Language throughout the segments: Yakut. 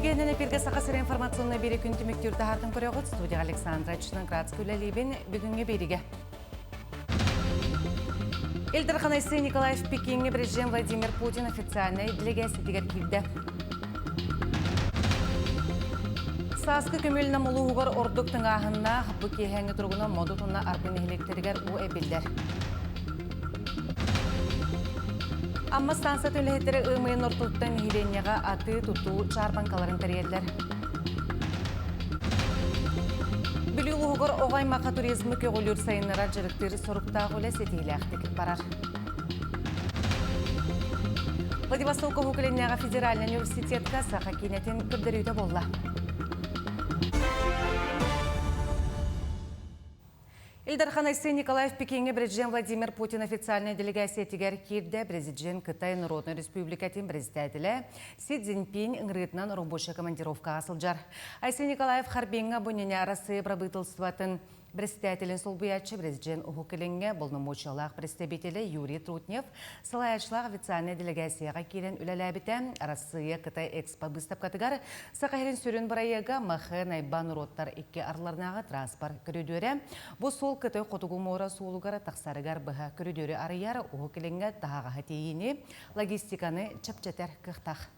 Үтүөкэнэн эпиргэ Саха сирэ информационнай биэри күн түмүктүүр таһаартын көрөҕүт. Студияҕа Александра Чноградская үлэлиибин. Бүгүҥҥү биэригэ. Ил Дархан Айсен Николаев Пекиҥҥэ президент Владимир Путин официальнай делегациятыгар киирдэ. Сааскы көмүл Нам улууһугар ордук тыҥааһыннаах бу киэһээҥҥи туругунан Модут уонна Арбын нэһилиэктэригэр уу эбиллэр. Амма станциятын үлэһиттэрэ ыам ыйын ортотуттан нэһилиэнньэҕэ атыы-тутуу чаарбаҥкаларын тэрийэллэр. Бүлүү улууһугар оҕо аймахха туризмы көҕүлүүр сайыннарар дьарыктыыр соруктаах үлэ ситиһиилээхтик барар. Владивосток Уһук Илиннээҕи федеральнай университетка саха киинэтин көрдөрүүтэ буолла. Ил Дархан Айсен Николаев Пекиҥҥэ президент Владимир Путин официальнай делегациятыгар киирдэ. Президент Кытай Народнай Республикатын председателэ Си Цзиньпинь ыҥырыытынан рабочай командировкаҕа сылдьар. Айсен Николаев Харбиҥҥа бу иннинэ Арассыыйа правительствотын председателин солбуйааччы президент Уһук Илиҥҥэ боломуочуйалаах представителэ Юрий Трутнев салайааччылаах официальнай делегацияҕа киирэн үлэлээбитэ. Арассыыйа Кытай Экспо быыстапкатыгар Саха сирин сүрүн бырайыага МХ Найба норуоттар икки ардыларынааҕы транспорт көрүдүөрэ. Бу суол Кытай Хотугу муора суолугар тахсарыгар быһа көрүдүөрү арыйар, Уһук Илиҥҥэ таһаҕаһы тиэйиини, логистиканы чэпчэтэр кыахтаах.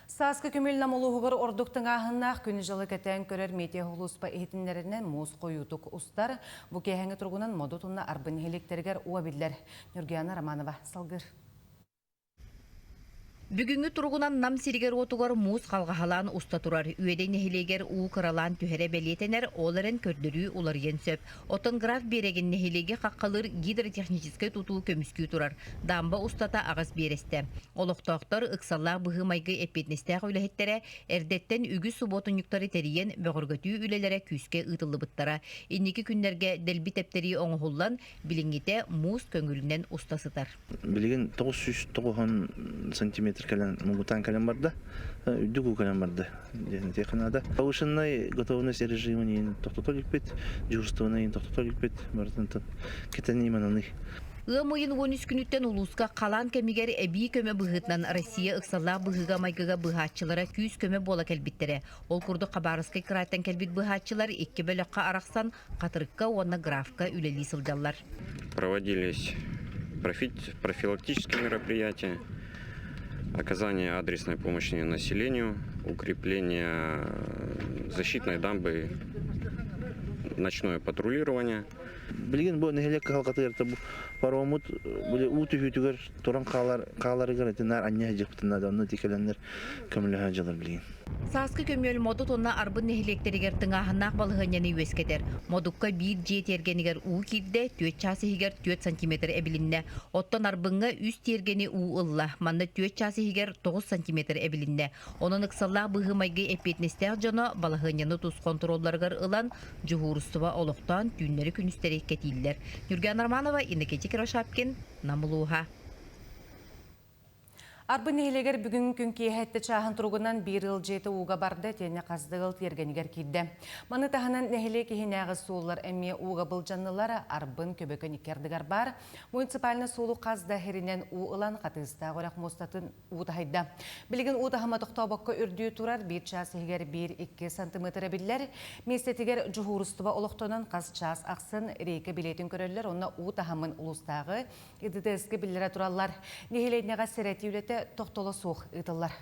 Сааскы көмүл Нам улууһугар ордук тыҥааһыннаах күнү-дьылы кэтээн көрөр метеоһулууспа иһитиннэрэринэн муус хойуутук устар. Бу киэһэҥҥи туругунан Модут уонна Арбын нэһилиэктэригэр уу биллэр. Ньургуяна Романова салгыыр. Бүгүҥҥү туругунан Нам сиригэр-уотугар муус халҕаһалаан уста турар. Үөдэй нэһилиэгэр уу кыралаан түһэрэ бэлиэтэнэр, ол эрэн көрдөрүү уларыйыан сөп. Оттон Граф Биэрэгин нэһилиэги хаххалыыр гидротехническэй тутуу көмүскүү турар. Дамба устата аҕыс биэрэстэ. Олохтоохтор ыксаллаах быһыы-майгы эппиэтинэстээх үлэһиттэрэ эрдэттэн үгүс субуотунньуктары тэрийэн бөҕөргөтүү үлэлэрэ күүскэ ыытыллыбыттара. Инники күннэргэ дэлби тэптэрии оҥоһуллан, билиҥҥитэ муус көҥүлүнэн уста сытар. Билигин 990 сантиметр кэлэн муҥутаан кэлэн барда. Үрдүк уу кэлэн барда диэн этиэххэ наада. Повышенной готовность режимин иин тохтото иликпит, дежурствоны иин тохтото иликпит, барытын кэтэнии мананый. Ыам ыйын 13 күнүттэн улууска халаан кэмигэр эбии көмө быһыытынан Россия ыксаллаах быһыыга-майгыга быыһааччылара күүс-көмө буола кэлбиттэрэ. Ол курдук Хабаровскай кыраайтан кэлбит быыһааччылар икки бөлөххө арахсан Хатырыкка уонна Графка үлэлии сылдьаллар. Проводились профилактические мероприятия, оказание адресной помощи населению, укрепление защитной дамбы, ночное патрулирование. Билигин бу нэһилиэк кыһалҕатыгар пароммут уу түһүүтүгэр туран хааларыгар итиннэр анньа сылдьыахпытын наада онно тикэлэннэр көмөлөһө дьылар билигин. Сааскы көмүөл Модут уонна Арбын нэһилиэктэригэр тыҥааһыннаах балаһыанньаны үөскэтэр. Модукка биир дьиэ тиэргэнигэр уу киирдэ, түөрт чаас иһигэр түөрт сантиметр эбилиннэ. Оттон Арбыҥҥа үс тиэргэни уу ылла, манна түөрт чаас иһигэр тоҕус сантиметр эбилиннэ. Онон ыксаллаах быһыы-майгы эппиэтинэстээх дьоно балаһыанньаны тус хонтуруолларыгар ылан, дьуһуурустуба олохтоон түүннэри-күнүстэри кэтииллэр. Ньургуяна Романова, Иннокентий Кривошапкин, Нам улууһа. Арбын нэһилиэгэр бүгүн күн киэһэ чааһын туругунан биир ыал дьиэтэ ууга барда, итиэннэ хас да ыал тиэргэнигэр киирдэ. Маны таһынан нэһилиэк иһинээҕи суоллар эмиэ ууга былдьаннылар, Арбын Көбөкөн икки ардыгар баар. Муниципальнай суолу хас да иһиринэн уу ылан Хатыыстаах үрэх муостатын уу таһыйда. Билигин уу таһыма тохтообокко үрдүү турар, биир чаас иһигэр биир-икки сантиметр эбиллэр. Миэстэтигэр дьуһуурустуба олохтонон хас чаас ахсын рейка билиэтин көрөллөр уонна уу таһымын улуустааҕы ИДТС-ка биллэрэ тураллар. Нэһилиэнньэҕэ сэрэтии үлэтэ тохтоло суох ыытыллар.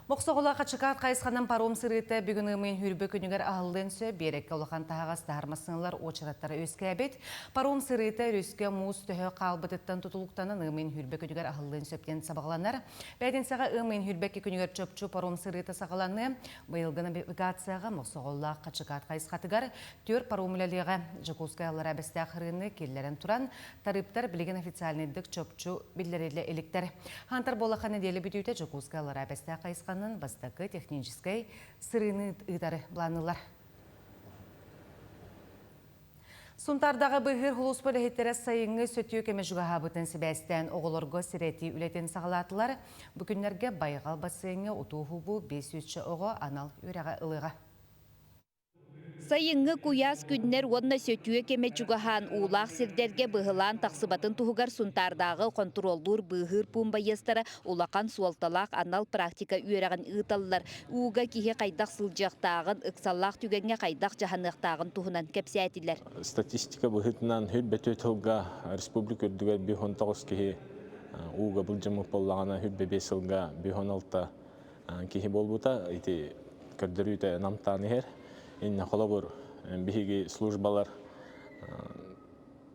Мохсоҕолоох Хачыкаат хайысханан паром сырыыта бүгүн ыамыйын хүрбэ күнүгэр аһыллыан сөп. Биэрэккэ улахан таһаҕас таһар массыыналар уочараттара үөскээбит. Паром сырыыта өрүскэ муус төһө хаалбытыттан тутулуктанан ыамыйын хүрбэ күнүгэр аһыллыан сөп диэн сабаҕаланар. Бээтинсэҕэ ыамыйын хүрбэкки күнүгэр чопчу паром сырыыта саҕаланыа. Быйылгы навигацияҕа Мохсоҕоллоох Хачыкаат хайысхатыгар түөрт паром үлэлиэҕэ. Дьокуускай Аллараа Бэстээх ырыыны киллэрэн туран, тарыыптар билигин официальнайдык чопчу биллэриллэ иликтэр. Хантар буоллахха нэдиэлэ бүтүүтэ Дьокуускай Аллараа Бэстээх хайысханан бастакы техническэй сырыыны ыытары былаанныыллар. Сунтаардаҕы быыһыыр сулууспа үлэһиттэрэ сайыҥҥы сөтүө кэмэ чугаһаабытын сибээстээн оҕолорго сирэтии үлэтин саҕалаатылар. Бу күннэргэ Байҕал бассейҥҥа утуу-уһугу 500 оҕо анал үөрэҕи ылыаҕа. Сайыҥҥы куйаас күннэр уонна сөтүө кэмэ чугаһаан уулаах сирдэргэ быһылаан тахсыбатын туһугар Сунтаардааҕы хонтуруоллуур-быыһыыр пуун байыастара улахан суолталаах анал практика үөрэҕин ыыталлар. Ууга киһи хайдах сылдьыахтааҕын, ыксаллаах түгэҥҥэ хайдах дьаһаныахтааҕын туһунан кэпсээтилэр. Статистика быһыытынан хүрбэтүө тылга республика үрдүгэр 119 киһи ууга былдьаммыт буоллаҕына, 25 сылга 116 киһи буолбута. Ити көрдөрүүтэ намтаан иһэр. Иннэ холобур, биһиги службалар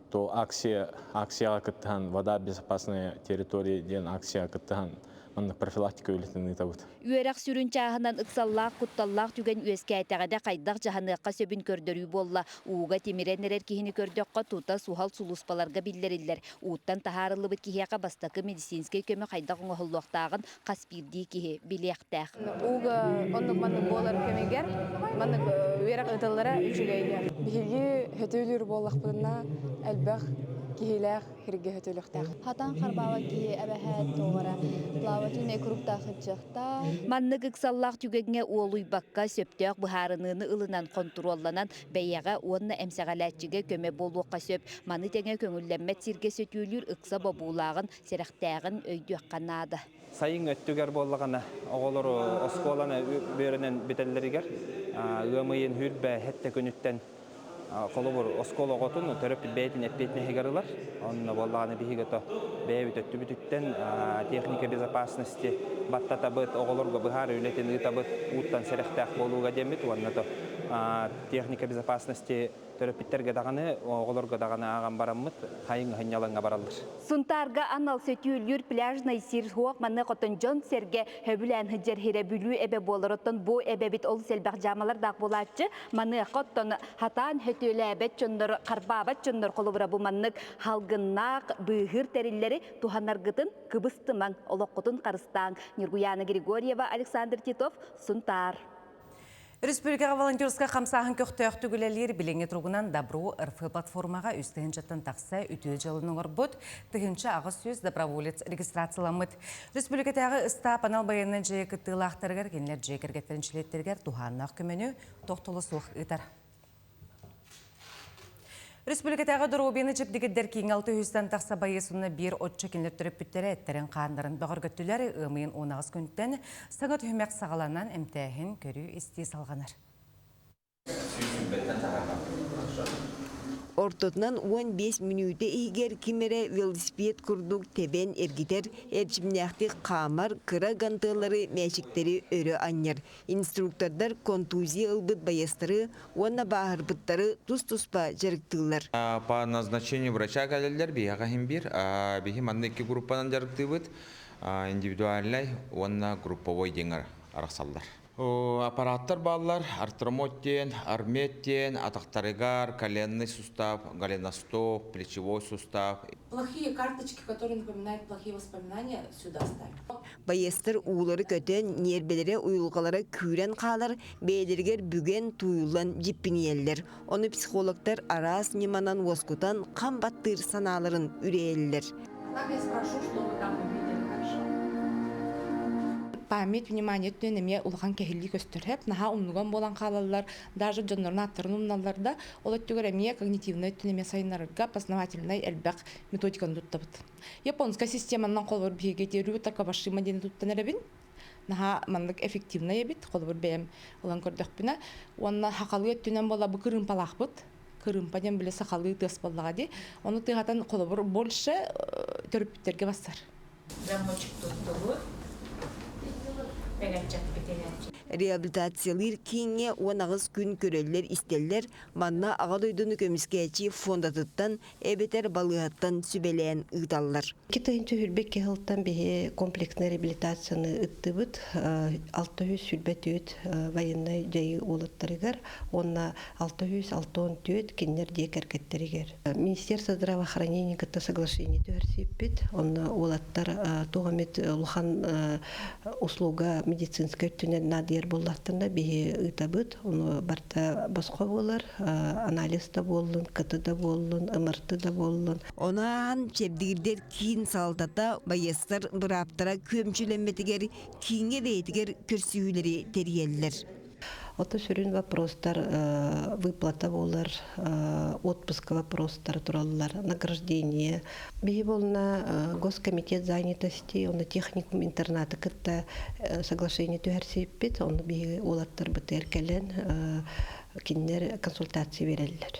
то акция акцияҕа кыттыһан «Вода безопасная территория» диэн акцияҕа кыттыһан маннык профилактика үлэтин ыытабыт. Үөрэх сүрүн чааһынан ыксаллаах, кутталлаах түгэн үөскээтэҕинэ хайдах дьаһаныахха сөбүн көрдөрүү буолла. Ууга тимирэн эрэр киһини көрдөххө, тута суһал сулууспаларга биллэриллэр. Ууттан таһаарыллыбыт киһиэхэ бастакы медицинскэй көмө хайдах оҥоһуллуохтааҕын хас биирдии киһи билиэхтээх. Ууга оннук-маннык буолар кэмигэр маннык үөрэх ыытыллара үчүгэй. Биһиги хөтөлүүр буоллахпытына элбэх киһилээх сиргэ хөтөлүөхтээх. Хатан харбаабат киһи эбэһээт туоҕара плавательный кругтаах сылдьыахтаах. Маннык ыксаллаах түгэҥҥэ уолуйбакка сөптөөх быһаарыныыны ылынан хонтуруолланан бэйэҕэ уонна эмсэҕэлээччигэ көмө буолуохха сөп. Маны тэҥэ көҥүллэммэт сиргэ сөтүөлүүр ыкса бобуулааҕын, сэрэхтээҕин өйдүөххэ наада. Сайын өттүгэр буоллаҕына, оҕолору оскуоланы үөрэнэн бүтэллэригэр ыам ыйын хүрбэ сэттэ күнүттэн холобур оскуола оҕотун төрөппүт бэйэтин эппиэтинэһигэр ылар. Онно буоллаҕына биһиги ото бэйэбит өттүбүтүттэн техника безопасности баттатабыт, оҕолорго быһаар үлэтин ыытабыт, ууттан сэрэхтээх буолууга диэммит уонна то техника безопасности Төрөппүттэргэ даҕаны, оҕолорго даҕаны ааҕан бараммыт, хайыҥ сынньалаҥҥа бараллар. Сунтаарга анал сөтүөлүүр пляжнай сир суох манна хотон дьон-сэргэ сөбүлээн сылдьар сирэ Бүлүү эбэ буолар. Оттон бу эбэбит олус элбэх дьаамалардаах буолааччы. Маныаха оттон хатаан сөтүөлээбэт дьоннор, харбаабат дьоннор холобура бу маннык халгыннаах быыһыыр тэриллэри туһанаргытын кыбыстымаҥ, олоххутун харыстааҥ. Ньургуйаана Григорьева, Александр Титов, Сунтаар. Республикаҕа волонтерскай хамсааһын көхтөөхтүк үлэлиир билиҥҥи туругунан Добро РФ платформаҕа үс тыһыынчаттан тахса үтүө дьыаланы оҥорбут 1800 доброволец регистрацияламмыт. Республикатааҕы ыстаап анал байыаннай дьайыы кыттыылаахтарыгар кинилэр дьиэ кэргэттэрин чилиэттэригэр туһааннаах көмөнү тохтоло суох ыытар. Республикатааҕы доруобуйаны чэбдигирдэр кииҥҥэ 600-тэн тахса байыас уонна биир оччо кинилэр төрөппүттэрэ эттэрин-хааннарын бөҕөргөттүлэр. Ыам ыйын 18 күнтэн саҥа түһүмэх саҕаланан эмтээһин, көрүү-истии салҕанар. Ортотунан 15 мүнүүтэ иһигэр ким эрэ велосипед курдук тэбэн эргитэр, эрчимнээхтик хаамар, кыра гантеллары, мээчиктэри өрө анньар. Инструктордар контузия ылбыт байыастары уонна бааһырбыттары тус-туспа дьарыктыыллар. По назначению врача кэлэллэр биһиэхэ иһин биир. Биһи манна икки группанан дьарыктыыбыт. Индивидуальнай уонна групповой диэн арахсаллар. Аппараттар бааллар, артромот диэн, армет диэн, атахтарыгар коленный сустав, голеностоп, плечевой сустав. Плохие карточки, которые напоминают плохие воспоминания, сюда ставим. Байыастар уулары көтөн, ньиэрбэлэрэ уйулҕалара күүрэн хаалар, бэйэлэригэр бүгэн, тууйуллан дьиппинийэллэр. Ону психологтар араас ньыманан уоскутан, хам баттыыр санааларын үрэйэллэр. Так я спрошу, что вы там увидели, хорошо? Память, внимание өттүнэн эмиэ улахан кэһиллии көстөр. Хэп наһаа умнуган буолан хаалаллар, даже дьоннорун ааттарын умналлар да, ол өттүгэр эмиэ когнитивнай өттүн эмиэ сайыннарарга познавательнай элбэх методиканы туттабыт. Японскай системанан холобур биһиги Рю Такабашима диэни туттан эрэбин. Наһаа маннык эффективнай эбит, холобур бэйэм ылан көрдөхпүнэ. Уонна сахалыы өттүнэн буола бу кырыымпалаахпыт. Кырыымпа диэн били сахалыы тыас буоллаҕа дии. Ону тыаһатан холобур больше төрөппүттэргэ бассар. Замочек туттубут. Реабилитациялыыр кииҥҥэ 18 күн көрөллөр-истэллэр, манна Аҕа дойдуну көмүскээччи фондатыттан эбэтэр балыыһаттан сүбэлээн ыыталлар. Икки хүрбек киһилтан биһи комплекснай реабилитацияны ыттыбыт 624 военнай дьайыы уолаттарыгар уонна 664 кинилэр дьиэ кэргэттэригэр. Министерство здравоохранения кытта соглашение түһэрсиппит. Онно уолаттар туох эмит улахан услуга медицинскэй өттүнэн наадыйар буоллахтарына биһи ыытабыт. Ону барыта босхо буолар, анализ да буоллун, КТ да буоллун, МРТ да буоллун. Ону чэбдигирдэр киин салалтата байыастар бырааптара күөмчүлэммэтигэр кииҥҥэ бэйэтигэр көрсүһүүлэри тэрийэллэр. Ото сүрүн вопростар выплата болар, отпуска вопростар тураллар, награждение. Биһи болна Госкомитет занятости, онно техникум интерната кытта соглашение түһэрсиппит, онно биһи уолаттарбытыгар кэлэн кинилэр консультация береллер.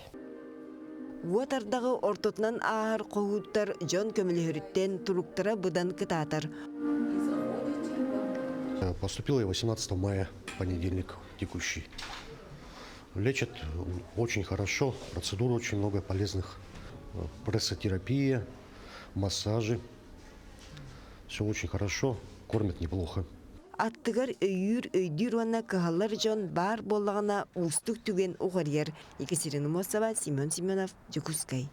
Уот ардаҕы ортотунан ааһар хоһууттар дьон көмөлөһөрүттэн туруктара быдан кытаатар. Поступила я 18 мая, понедельник текущий. Лечат очень хорошо, процедур очень много полезных. Прессотерапия, массажи. Все очень хорошо, кормят неплохо. Аттыгар өйүүр, өйдүүр уонна кыһаллар дьон баар буоллаҕына уустук түгэн уҕарыйар. Екатерина Мосова, Семен Семенов, Дьокуускай.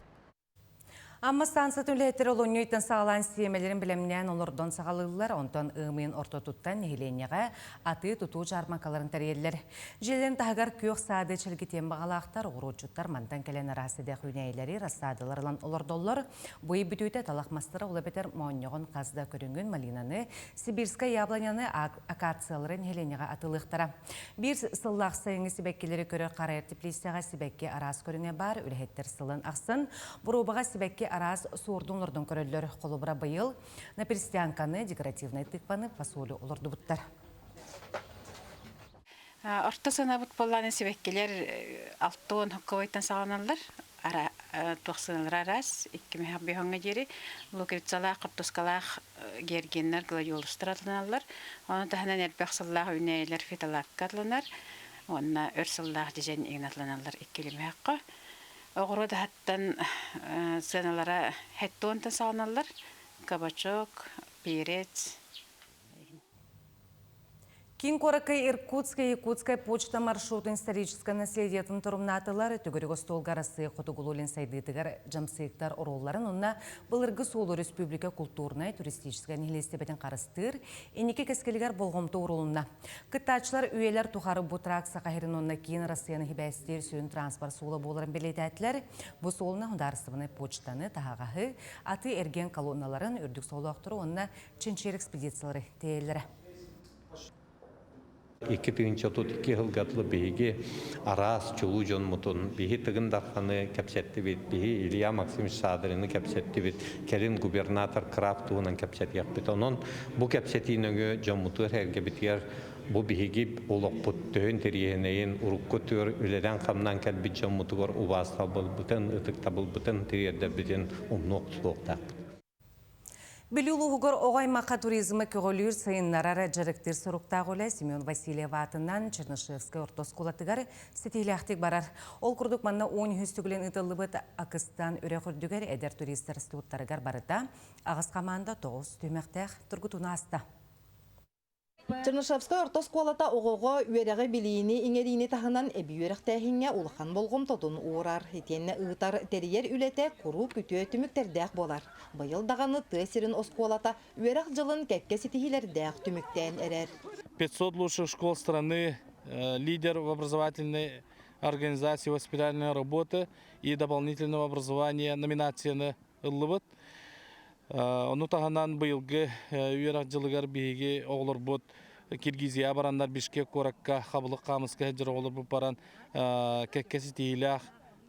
Амма станциятын үлэһиттэрэ олунньу ыйтан саҕалаан сиэмэлэрин бэлэмнээн олордон саҕалыыллар, онтон ыам ортотуттан нэһилиэнньэҕэ атыы-тутуу дьаарбаҥкаларын тэрийэллэр. Дьиэлэрин таһыгар күөх саады чэлгитиэн баҕалаахтар, оҕуруотчуттар мантан кэлэн араас сэдэх үүнээйилэри рассадалар ылан олордоллор. Бу ый бүтүүтэ талах мастара ол эбэтэр моонньоҕон хас да көрүҥүн малинаны, сибирскай яблоняны, акациялары нэһилиэнньэҕэ атыылыахтара. Биир сыллаах сайыҥҥы сибэккилэри көрөр харайар теплицэҕэ сибэкки араас көрүҥэ баар, үлэһиттэр сылын ахсын боруобаҕа сибэкки араас суордун олордон көрөллөр. Холобура, быйыл наперстянканы, декоративнай тыкваны, фасолю олордубуттар. Орто санаабыт буоллааны сибэккилэр алтуон хокковойтан саҕаланаллар. Туох сыаналара араас, икки биһоҥҥа диэри луковицалаах, хортускалаах георгиннар, гладиолустар атыланаллар. Ону таһынан элбэх сыллаах үүнээйилэр фитолапка атыланар. Уонна өр сыллаах дьэдьэн иҥин атыланаллар иккилимэххэ. Оҕуруот аһыттан сыаналара хеттуонтан саҕаланаллар. Кабачок, перец, Киин куоракка Иркутская Якутская почта маршрутун историческай наследиетын торумнаатылар, төгүрүк остуолга Арассыыйа хотугулуу-илин сайдыытыгар дьамсыыктар оруолларын уонна былыргы суолу республика культурнай, туристическай нэһилиэстибэтин харыстыыр инники кэскилигэр болҕомто уурулунна. Кыттааччылар үйэлэр тухары бу тракт Саха сирин уонна киин Арассыыйаны сибээстиир сүрүн транспорт суола буоларын бэлиэтээтилэр. Бу суолунан судаарыстыбаннай почтаны, таһаҕаһы, атыы-эргиэн колонналарын, үрдүк солоохтору уонна чинчийэр экспедициялары тиэйэллэрэ. 2032 сылга биһиги араас чулуу дьонмутун, биһи Тыгын Дарханы кэпсэттибит, биһи Илья Максимович Садрины кэпсэттибит, кэлин губернатор Крафт туһунан кэпсэтиэхпит. Онон бу кэпсэтии нөҥүө дьоммутугар эргэбитигэр бу биһиги олохпут төһөн интэриэһинэйин, урукку түөр үлэлээн-хамнаан кэлбит дьоммутугар убаастабылбытын, ытыктабылбытын тириэрдэрбитин умнуох суохтаахпыт. Бүлүү улууһугар оҕо аймахха туризмы көҕүлүүр, сайыннарар, дьарыктыыр соруктаах үлэ Семен Васильев аатынан Чернышевскай орто оскуолатыгар ситиһиилээхтик барар. Ол курдук манна 13 төгүлүн ыытыллыбыт Акыстан үрэх үрдүгэр эдэр туристар институттарыгар барыта аҕыс хамаанда тоҕус түһүмэхтээх тургутууну ааста. Чернышевскай орто оскуолата оҕоҕо үөрэҕи-билиини иҥэриини таһынан эбии үөрэхтээһиҥҥэ улахан болҕомтотун уурар. Итиэннэ ыытар, тэрийэр үлэтэ куруук үтүө түмүктэрдээх буолар. Быйыл даҕаны тыа сирин оскуолата үөрэх дьылын кэккэ ситиһиилэрдээх түмүктээн эрэр. 500 лучших школ страны, лидер в образовательной организации воспитательной работы и дополнительного образования номинацияны ыллыбыт. Ону таһынан быйылгы үөрэх дьылыгар биһиги оҕолорбут Киргизия бараннар Бишкек куоракка хабылык хаамыска сылдьар оҕолорбут баран кэккэ ситиһиилээх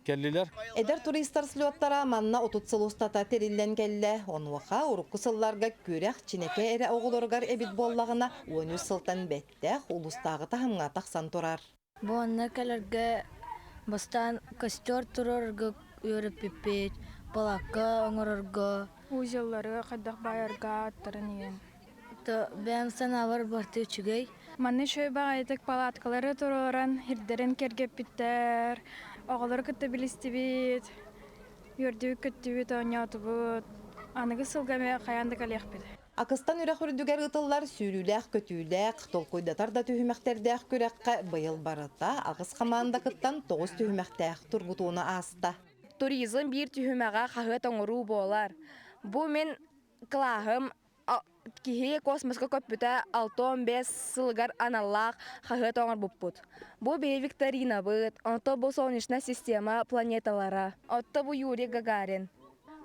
кэллилэр. Эдэр туристар слеттара манна 30 сыл устата тэриллэн кэллэ. Онуоха урукку сылларга күрэх Чинэкэ эрэ оҕолоругар эбит буоллаҕына, 13 сылтан бэттэх улуустааҕы таһымҥа тахсан турар. Бу онно кэлэргэ бастаан костер туруорарга үөрэппиппит, палаакка оҥорорго. Узеллары хайдах баайарга аттарын иһин. Бэйэм санаабар барыта үчүгэй. Манна үчүгэй баҕайытык палаткалары туруоран, сирдэрин кэргэппиттэр, оҕолору кытта билистибит, үөрдүбүт-көттүбүт, оонньоотубут. Аныгы сылга эмиэ хайаан да кэлиэхпит. Акыстан үрэх үрдүгэр ыытыллар сүүрүүлээх-көтүүлээх, толкуйдатар да түһүмэхтэрдээх күрэххэ быйыл барыта аҕыс хамаанда кыттан тоҕус түһүмэхтээх тургутууну ааста. Туризм биир түһүмэҕэ хаһыат оҥоруу буолар. Бу мин кылааһым киһи космоска көппүтэ 65 сылыгар аналлаах хаһыат оҥорбуппут. Бу биһи викторинабыт, онто бу солнечная система планеталара, отто бу Юрий Гагарин.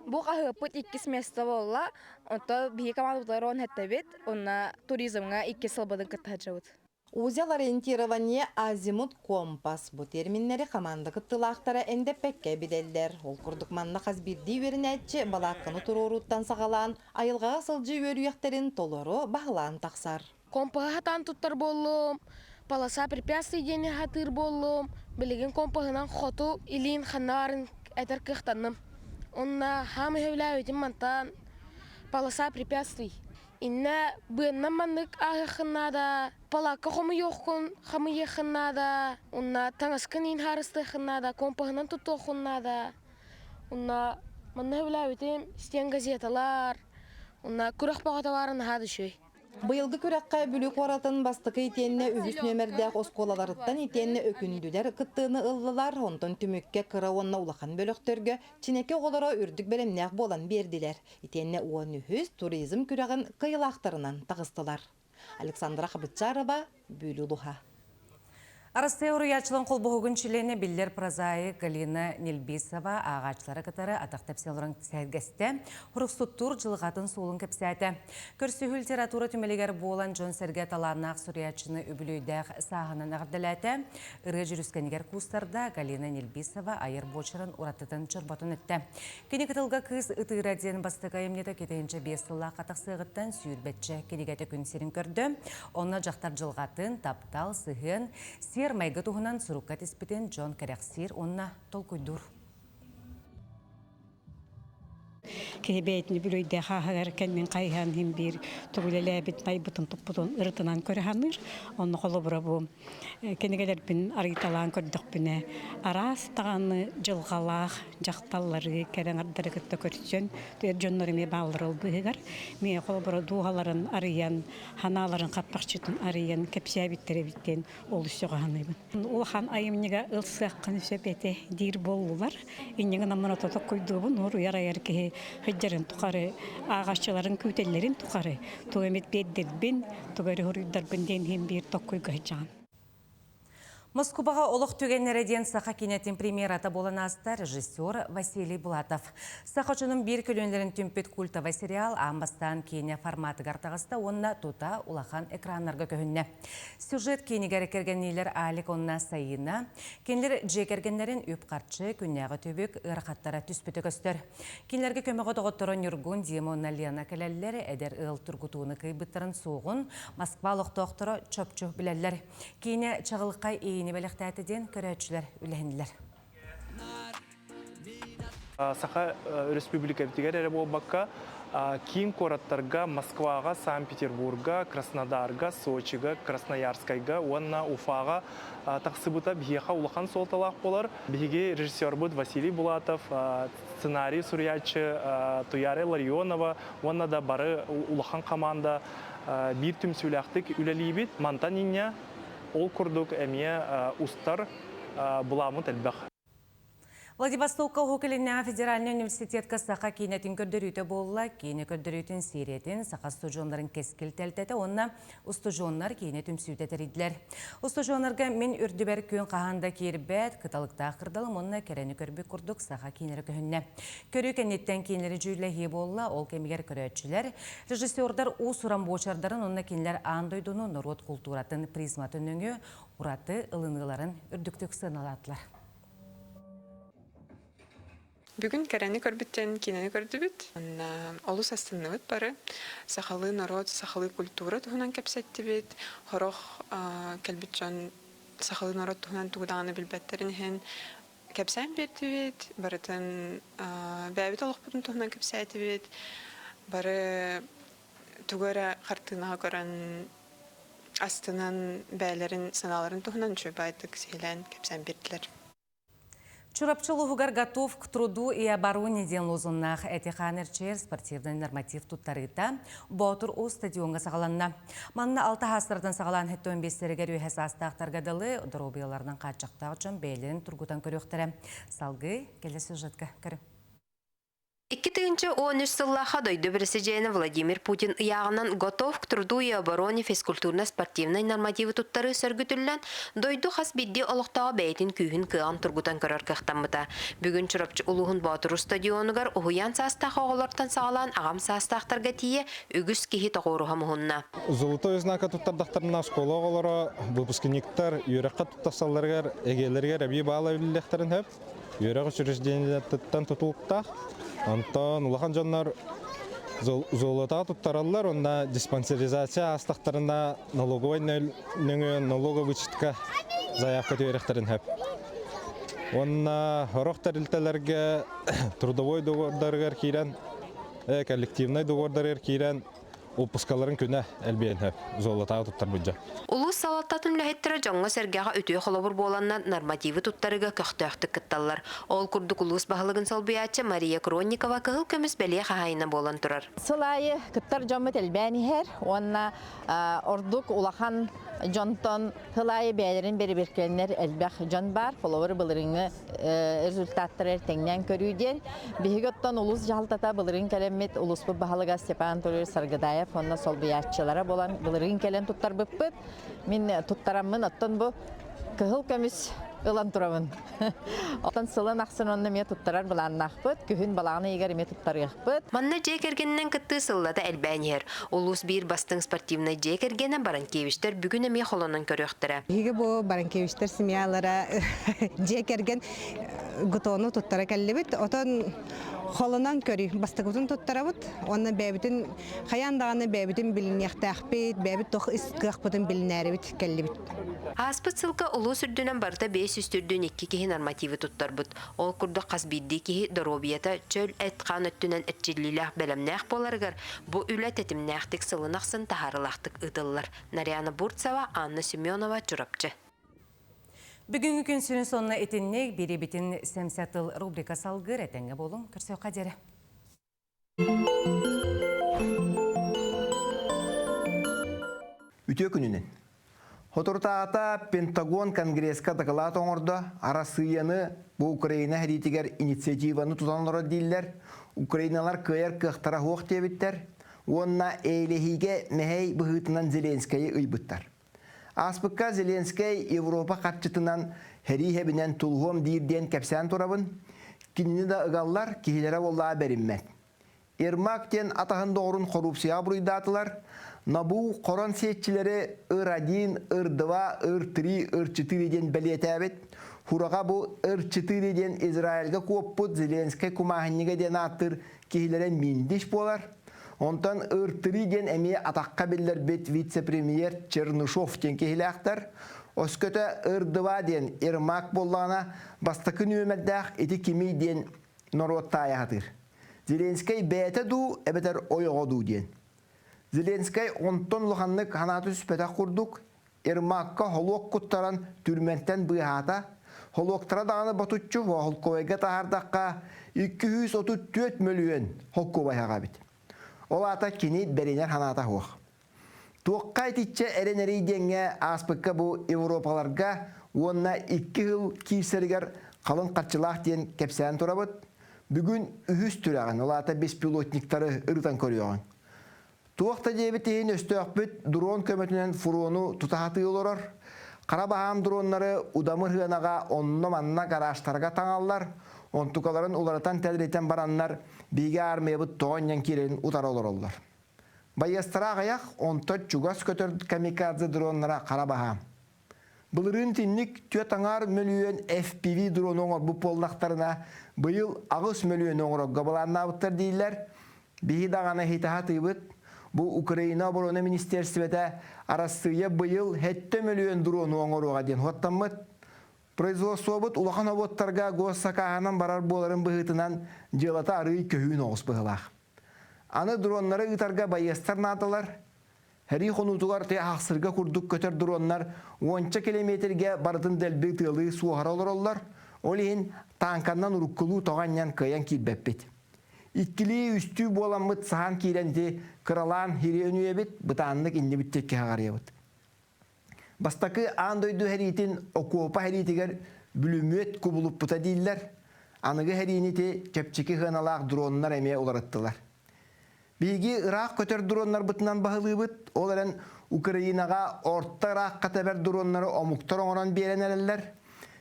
Бу хаһыаппыт иккис место буолла. Онто биһиги командабытыгар уон эттэбит. Уонна туризмҥа иккис сылбытын кытта сылдьабыт. Узел ориентирование азимут компас бу терминнэри хамаанда кыттыылаахтара эндэппэккэ билэллэр. Ол курдук манна хас биирдии үөрэнээччи балаакканы туруорууттан саҕалаан айылҕаҕа сылдьыы үөрүйэхтэрин толору баһылаан тахсар. Компаһы хатаан туттар буоллум, полоса препятствий диэни хатыыр буоллум, билигин компаһынан хоту илиин ханна баарын этэр кыахтанным. Онно хаамы сөбүлээбитим мантан полоса препятствий. Иннэ быаннан маннык ааһыаххын наада, палаакка хомуйуоххун, хамыйыаххын наада, уонна таҥаскын иин хаарыстыаххын наада, компаһынан туттуоххун наада. Уонна манна сөбүлээбитим стенгазеталар, уонна күрэх бөҕөтө баара наһаа да үчүгэй. Быйылгы күрэххэ Бүлүү куоратын бастакы итиэннэ үһүс нүөмэрдээх оскуолаларыттан итиэннэ Өкүндүлэр кыттыыны ыллылар, онтон түмүккэ кыра уонна улахан бөлөхтөргө Чинэки оҕолоро үрдүк бэлэмнээх буолан биэрдилэр. Итиэннэ 13 туризм күрэҕин кыайыылаахтарынан таҕыстылар. Александра Хабытчарова, Бүлүү улуһа. Арассыыйа уруйааччыларын холбоһугун чилиэнэ биллэр прозаик Галина Нельбисова ааҕааччылары кытары атах тэпсэн олорон сэһэргэстэ, Хуруксуттуур дьылҕатын суолун кэпсээтэ. Көрсүһүү литература түмэлигэр буолан дьон-сэргэ талааннаах суруйааччыны үбүлүөйдээх сааһынан эҕэрдэлээтэ. Ырыа дьүрүскэнигэр куустарда Галина Нельбисова айар буочарын уратытын чорботун эттэ. Кини Кытылга кыыс ытыыра диэн бастакы айымньыта 2005 сыллаахха тахсыаҕыттан сүүрбэччэ кинигэтэ күн сирин көрдө. Онно дьахтар дьылҕатын, таптал, сыһыан, сиэр-майгы туһунан сурукка тиспитин дьон кэрэхсиир уонна толкуйдуур. Киһи бэйэтин бүлөйдээх ааһыгар кэннин хайыһан иһин биир тугу үлэлээбит айбытын туппутун ырытынан көрө саныыр. Онно холобура бу кинигэлэрбин арыйталаан көрдөхпүнэ, араас даҕаны дьылҕалаах дьахталлары, кэрэ аҥардары кытта көрсөн, эр дьоннор эмиэ бааллар ол быыһыгар. Миэхэ холобура дууһаларын арыйан, ханааларын хаппахчытын арыйан кэпсээбиттэр эбит диэн олус сөҕө саныыбын. Улахан айымньыга ылсыаххын сөп этэ диир буоллулар. Инньэ гынан мунатата куйдуубун, уруйар айар киһи сылдьарын тухары, ааҕааччыларын күүтэллэрин тухары тугу эмит биэрдэрбин, тугу эрэ уруйдарбын диэн иһин биир токкуйга сылдьаҕын. Москубаҕа олох түгэннэрэ диэн саха киинэтин премьерата буолан ааста режиссер Василий Булатов. Саха дьонун биир көлүөнэлэрин түмпүт культовай сериал аан бастаан киинэ форматыгар таҕыста уонна тута улахан экраннарга көһүннэ. Сюжет киинигэр кэргэнниилэр Алик уонна Саина кинилэр дьиэ кэргэннэрин үп-харчы, күннээҕи түбүк ыарахаттара түспүтэ көстөр. Кинилэргэ көмөҕө доҕотторо Ньургун, Дима уонна Лена кэлэллэр, эдэр ыал тургутууну кыайбыттарын суоҕун Москва олохтоохторо чопчу билэллэр. Киинэ чаҕылхай иини бэлэхтээтэ диэн көрөөччүлэр үлэһиннилэр. Саха Өрөспүүбүлүкэбитигэр эрэ буолбакка, киин куораттарга Москваҕа, Санкт-Петербурга, Краснодарга, Сочига, Красноярскайга уонна Уфаҕа тахсыбыта биһиэхэ улахан суолталаах буолар. Биһиги режиссербут Василий Булатов, сценарий суруйааччы Туяра Ларионова уонна да бары улахан хамаанда биир түмсүүлээхтик үлэлиибит. Мантан инньэ ол курдук эмиэ устар былааммыт элбэх. Владивостокка Уһук Илиннээҕи федеральнай университетка саха киинэтин көрдөрүүтэ буолла. Киинэ көрдөрүүтүн сериятын саха устудьуоннарын кэскил тэлтэтэ уонна устудьуоннар киинэ түмсүүтэ тэрийдилэр. Устудьуоннарга мин үрдүбэр күн хаһан да киирбэт, кыталыктаах кырдалым уонна кэрэни көрбүт курдук саха киинэлэрэ көһүннэ. Көрүү кэнниттэн киинэлэри дьүүллэһии буолла. Ол кэмигэр көрөөччүлэр, режиссердар уус-уран буочардарын уонна кинилэр аан дойдуну норуот култууратын призматын нөҥүө ураты ылыныыларын үрдүктүк сыаналаатылар. Бүгүн кэрэни көрбүттэн киинэни көрдүбүт. Онно олус астынныбыт бары. Сахалыы норуот, сахалыы культура туһунан кэпсэттибит. Хорох кэлбит дьон сахалыы норуот туһунан тугу даҕаны билбэттэрин иһин кэпсээн биэрдибит. Барытын бэйэбит олохпутун туһунан кэпсээтибит. Бары тугу эрэ хартыынаҕа көрөн астынан бэйэлэрин санааларын туһунан үчүгэй сиһилээн кэпсээн биэрдилэр. Чурапчы улууһугар «Готов к труду и обороне» диэн лозуннаах эти-хаан эрчийэр спортивнай норматив туттарыыта Боотур Уус стадиоҥҥа саҕаланна. Манна алта саастардан саҕалаан 75-тэригэр үөһэ саастаахтарга дылы доруобуйаларынан хааччахтаах дьон бэйэлэрин тургутан көрүөхтэрэ. Салгыы кэлэр сюжетка көрүҥ. 2013 сыллаахха дойду бэрэсидьиэнэ Владимир Путин ыйааҕынан «Готов к труду и обороне» физкультурно-спортивнай нормативы туттарыы сөргүтүллэн, дойду хас биирдии олохтооҕо бэйэтин күүһүн-кыаҕын тургутан көрөр кыахтаммыта. Бүгүн Чурапчы улууһун Боотуру стадионугар уһуйаан саастаах оҕолортон саҕалаан аҕам саастаахтарга тиийэ үгүс киһи тоҕуоруһа муһунна. Золотой знака туттардахтарына оскуола оҕолоро, выпускниктар үөрэххэ туттарсалларыгар, эгиэлэригэр эбии баал эбиллиэхтэрин сөп. Үөрэх учреждениетыттан тутулуктаах. Онтон улахан дьоннор золотаҕа туттараллар уонна диспансеризация аастахтарына налоговай нөҥүө налоговычетка заявка түһэриэхтэрин сөп. Уонна сорох тэрилтэлэргэ трудовой договордарыгар киирэн, коллективнай договордарыгар киирэн Уоппускаларын күнэ элбиэн сөп, золотаҕа туттарбыт дьон. Улуус салалтатын үлэһиттэрэ дьоҥҥо-сэргэҕэ үтүө холобур буоланнар нормативы туттарыыга көхтөөхтүк кытталлар. Ол курдук улуус баһылыгын солбуйааччы Мария Кронникова кыһыл көмүс бэлиэ хаһаайына буолан турар. Сыл аайы кыттар дьоммут элбээн иһэр уонна ордук улахан дьонтон сыл аайы бэйэлэрин бэрэбиэркэлэнэр элбэх дьон баар. Холобур, былырыыҥҥы результаттары тэҥнээн көрүү диэн. Биһиги оттон улуус дьаһалтата былырыын кэлэммит улууспут баһылыга Степан Анатольевич Саргыдаев уонна солбуйааччылара буолан былырыын кэлэн туттарбыппыт. Мин туттараммын оттон бу кыһыл көмүс ылан турабын. Оттон сылын ахсын онно эмиэ туттарар былааннаахпыт. Күһүн балаҕан ыйыгар эмиэ туттарыахпыт. Манна дьиэ кэргэнинэн кыттыы сыллата элбээн иһэр. Улуус биир бастыҥ спортивнай дьиэ кэргэнэ Баранкевичтэр бүгүн эмиэ холонон көрүөхтэрэ. Биһиги бу Баранкевичтар семьялара дьиэ кэргэн гутону туттара кэллибит. Отон холонон көрүү бастакыбытын туттарабыт. Уонна бэйэбитин хайаан даҕаны бэйэбитин билиниэхтээхпит, бэйэбит туох ис кыахпытын билинээрибит кэллибит. Ааспыт сылга улуус үрдүнэн барыта 502 киһи нормативы туттарбыт. Ол курдук хас биирдии киһи доруобуйата чөл эт-хаан өттүнэн эрчиллиилээх бэлэмнээх буоларыгар бу үлэ тэтимнээхтик сылын ахсын таһаарыылаахтык ыытыллар. Нарьяна Бурцева, Анна Семенова, Чурапчы. Бүгүҥҥү күн сүрүн сонуна итинник биэрибитин сэмсэ тыл рубрика салгыыр этэҥҥэ буолуҥ. Көрсүөххэ диэри. Үтүө күнүнэн. Соторутааҕыта Пентагон Конгресска дакылаат оҥордо, Арассыыйаны бу Украина сэриитигэр инициативаны тутан олорор дииллэр, Украиналар кыайар кыахтара суох диэбиттэр уонна эйэлэһиигэ мэһэй быһыытынан Зеленскэйи ыйбыттар. Ааспыкка Зеленскэй Европа харчытынан сэрии сэбинэн тулуһуом диир диэн кэпсээн турабын. Кинини да ыгаллар, киһилэрэ буоллаҕа бэриммэт. Ермак диэн атаһын доҕорун хоруупсуйаҕа буруйдаатылар. Набу хорон сиэччилэри Ыр-1, Ыр-2, Ыр-3, Ыр-4 диэн бэлиэтээбит. Хураҕа бу Ыр-4 диэн Израильга куоппут Зеленскэй кумааһынньыга диэн ааттыыр киһилэрэ Миндич буолар. Онтон Ыр-3 диэн эмиэ атахха биллэрбит вице-премьер Чернышов диэн киһилээхтэр. Өскөтө Ыр-2 диэн Ермак буоллаҕына, бастакы нүөмэрдээх ити кимий диэн норуот таайа сатыыр. Зеленскэй бэйэтэ дуу эбэтэр ойоҕо дуу диэн. Зеленскэй онтон улаханнык санаата түспэтэх курдук Ермакка холуок куттаран түрмэнтэн быыһаата. Холуоктара даҕаны ботуччу холкуобайга таһаардахха 234 мөлүйүөн холкуобай эбит. Ол аата кини бэринэр санаата суох. Туохха итиччэ эрэнэрий диэҥҥэ ааспыкка бу Европаларга уонна икки сыл киирсэригэр халыҥ харчылаах диэн кэпсээн турабыт. Бүгүн үһүс түрэҕин, ол аата беспилотниктары ырытан көрүөҕүҥ. Туох да диэбит иһин өстөөхпүт дрон көмөтүнэн фрону тута сатыы олорор. Хара баһаам дроннары удамыр сыанаҕа онно-манна гаражтарга таҥаллар, онтукаларын уларытан тэлэритэн бараннар биһиги аармыйабыт тоҕо анньан киирэрин утары олороллор. Байыастара аҕыйах, онтон чугас көтөр камикадзе дроннара хара баһаам. Былырыын итинник түөрт аҥаар мөлүйүөн FPV дрону оҥорбут буоллахтарына, быйыл 8 мөлүйүөнү оҥорорго былааннаабыттар дииллэр. Биһи даҕаны иһитэ сатыыбыт. Бу Украина оборона министиэристибэтэ Арассыыйа быйыл 7 мөлүйүөн дрону оҥоруоҕа диэн суоттаммыт. Производствобут улахан обуоттарга госсакааһынан барар буоларын быһыытынан дьыалата арыый көһүүн оҕус быһыылаах. Аны дроннары ыытарга байыастар наадалар. Сэрии хонуутугар тыа курдук көтөр дроннар уонча километргэ барытын дэлби тыалыы суоһара олороллор. Ол иһин тааҥканнан уруккулуу тоҕо анньан кыайан киирбэппит. Иккилии үстүү буоламмыт саһан киирэн ити кыралаан хириөнүйэбит, бытааннык иннибит диэки хаҕарыйабыт. Бастакы аан дойду сэриитин окуопа сэриитигэр бүлүмүөт кубулуппута дииллэр. Аныгы сэриини ити чэпчэки сыаналаах дроннар эмиэ уларыттылар. Биһиги ыраах көтөр дроннарбытынан баһылыыбыт, ол эрэн Украинаҕа орто ыраахха тэбэр дроннары омуктар оҥорон биэрэн эрэллэр.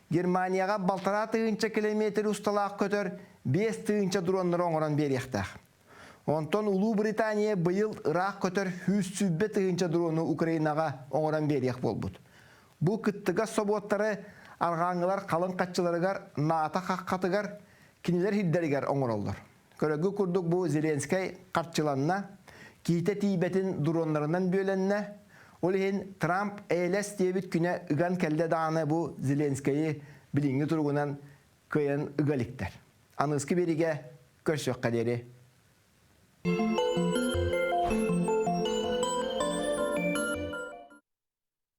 Германияҕа балтараа тыһыынча километр усталаах көтөр 5000 дроннары оҥорон биэриэхтээх. Онтон Улуу Британия быйыл ыраах көтөр 120 000 дрону Украинаҕа оҥорон биэриэх буолбут. Бу кыттыгас собуоттары арҕааҥҥылар халыҥ хаччыларыгар НАТО хаххатыгар кинилэр сирдэригэр оҥороллор. Көрөгү курдук бу Зеленскэй харчыланна, киитэ тиийбэтин дроннарынан бүөлэннэ. Ол иһин Трамп эйэлэс диэбит күнэ ыган кэллэ даҕаны бу Зеленскэйи билиҥҥи туругунан кыайан ыга иликтэр. Аныгыскы биэриигэ көрсүөххэ диэри.